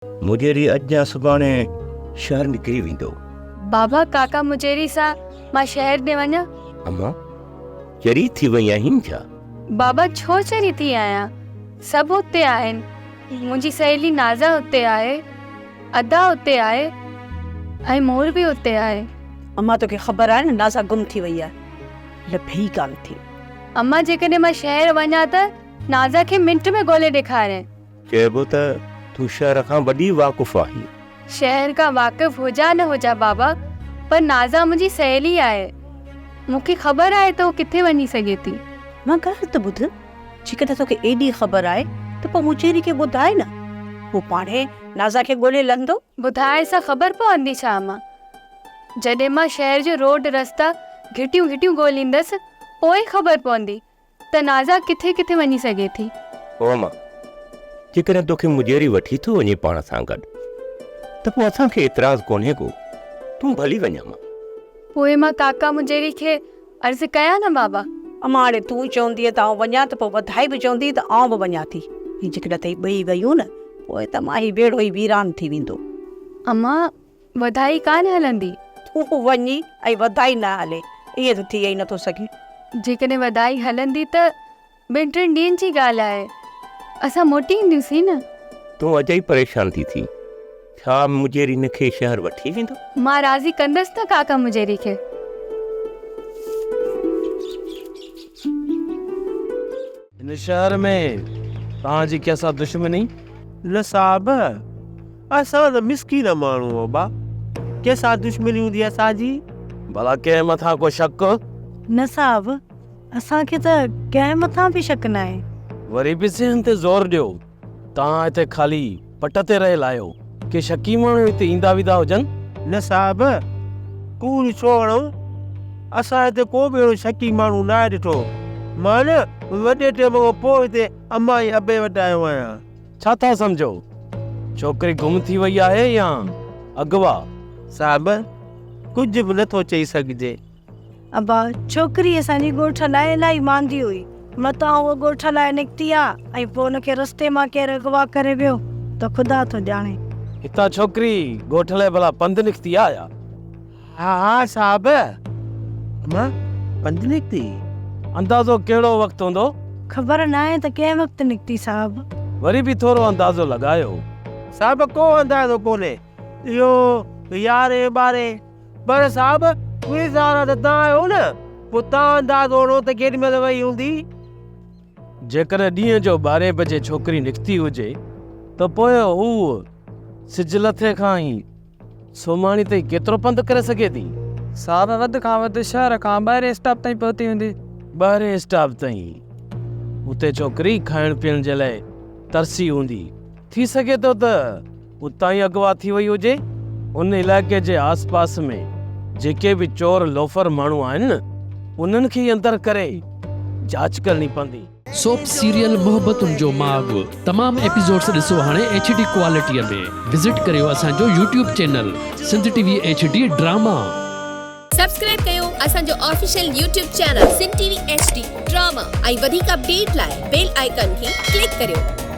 مجيري اڄ يا سڀاڻي شهر نڪري ويندو. بابا ڪاڪا مجيري سان مان شهر ڏي وڃان؟ امان، چري ٿي وئي آهين ڇا؟ بابا ڇو چري ٿي آهيان؟ سڀ اتي آهن. منهنجي سهيلي نازا اتي آهي، ادا اتي آهي ۽ مور به اتي آهي. امان توکي خبر آهي نه نازا گم ٿي وئي آهي. لڀي ئي ڪانه ٿي. امان جيڪڏهن مان شهر وڃان ته نازا کي منٽ ۾ ڳولي ڏيکارين. چئبو ته تون شهر کان وڏي واقف آهين. شهر کان واقف هجان نه هجان بابا، پر نازا منهنجي سهيلي آهي. مون کي خبر آهي ته هو ڪٿي وڃي سگهي ٿي. مان ڳالهه ته ٻڌ، جيڪڏهن توکي ايڏي خبر آهي ته پوء مجيري کي ٻڌاء نه، هو پاڻهي نازا کي ڳولي لهندو. ٻڌائڻ سان خبر پوندي ڇا امان؟ جڏهن مان شهر جو روڊ رستا گهٽيون گهٽيون ڳوليندس، پوء خبر پوندي. ته نازا ڪٿي ڪٿي وڃي سگهي ٿي. او اما، جيڪڏهن توکي مجيري وٺي ٿو وڃي پاڻ سان گڏ ته پوء اسان کي اعتراض ڪونهي ڪو، تون ڀلي وڃ اما. پوء مان ڪاڪا مجيري کي عرض ڪيان نه بابا؟ اما هاڻي تون چوندينء ته آئون وڃان ته پوء وڌائي به چوندي ته آئون به وڃان ٿي. ۽ جيڪڏهن تهين ٻئي ويون نه پوء ته اما هي ويڙهو ئي ويران ٿي ويندو. اما، وڌائي ڪانه هلندي. تون وڃ ۽ وڌائي نه هلي، ائين ته ٿي ئي نٿو سگهي. جيڪڏهن وڌائي هلندي ته ٻن ٽن ڏينهن جي ڳالهه آهي، اسان موٽي اينديونسين نه. تون اجائي پريشان ٿي ٿين. ڇا مجيري هن کي شهر وٺي ويندو؟ مان راضي ڪندس نه ڪاڪا مجيري کي. هن شهر ۾ توهان جي ڪنهن سان دشمني؟ نه صاحب، اسان ته مسڪين ماڻهو ابا، ڪنهن سان دشمني هوندي اسان جي؟ ڀلا ڪنهن مٿان ڪو شڪ؟ نه صاحب، اسان کي ته ڪنهن مٿان به شڪ ناهي. وري به ذهن تي زور ڏيو، توهان هتي خالي پٽ تي رهيل آهيو، ڪي شڪي ماڻهو هتي ايندا ويندا هجن؟ نه صاحب، ڪوڙ ڇو هڻون، اسان هتي ڪو به اهڙو شڪي ماڻهو ناهي ڏٺو. مان نه وڏي ٽيم کان پوء هتي امان ۽ ابي وٽ آيو آهيان. ڇا ٿا سمجهو، ڇوڪري گم ٿي وئي آهي يا اغوا؟ صاحب، ڪجهه به نٿو چئي سگهجي. ابا، ڇوڪري اسان جي ڳوٺ لاء الاهي ماندي هئي. متان هوء ڳوٺ لاء نڪتي آ ۽ پوء ان کي رستي مان ڪير اغوا ڪري ويو ته خدا ٿو ڄاڻي. هتان ڇوڪري ڳوٺ لاء ڀلا پنڌ نڪتي آ يا؟ ها ها صاحب، امان پنڌ نڪتي. اندازو ڪهڙو وقت هوندو؟ خبر ناهي ته ڪنهن وقت نڪتي صاحب. وري به ٿورو اندازو لڳايو. صاحب ڪو اندازو ڪونهي، اهو يارهين ٻارهين پر صاحب پوليس وارا ته تان آهيو نه پوء تان اندازو هڻو ته ڪيڏي مهل وئي هوندي. جيڪڏهن ڏينهن جو ٻارهين بجي ڇوڪري نڪتي هجي ته پوء هوء سج لٿي کان ئي سومهاڻي تائين ڪيترو پنڌ ڪري سگهي ٿي؟ صاحب وڌ کان وڌ شهر کان ٻاهرين اسٽاپ تائين پهتي هوندي. ٻاهرين اسٽاپ تائين؟ اتي ڇوڪري کائڻ پيئڻ جي لاء ترسي هوندي. ٿي سگهي ٿو ته اتان ئي اغوا ٿي وئي هجي. ان علائقي جي آس پاس ۾ جيڪي به چور لوفر ماڻهو آهن نه انهن کي ئي اندر ڪري جاچ ڪرڻي پوندي. سوپ سيريل محبتن جو ماڳ تمام ايپيسوڊس ڏسو هاڻي ايڇ ڊي ڪوالٽي ۾ وزٽ ڪريو اسان جو YouTube channel Sindh T V H D drama. Subscribe ڪيو اسان جو official YouTube channel Sindh T V H D drama ۽ وڌيڪ اپڊيٽ لاء بيل آئيڪان کي ڪلڪ ڪريو.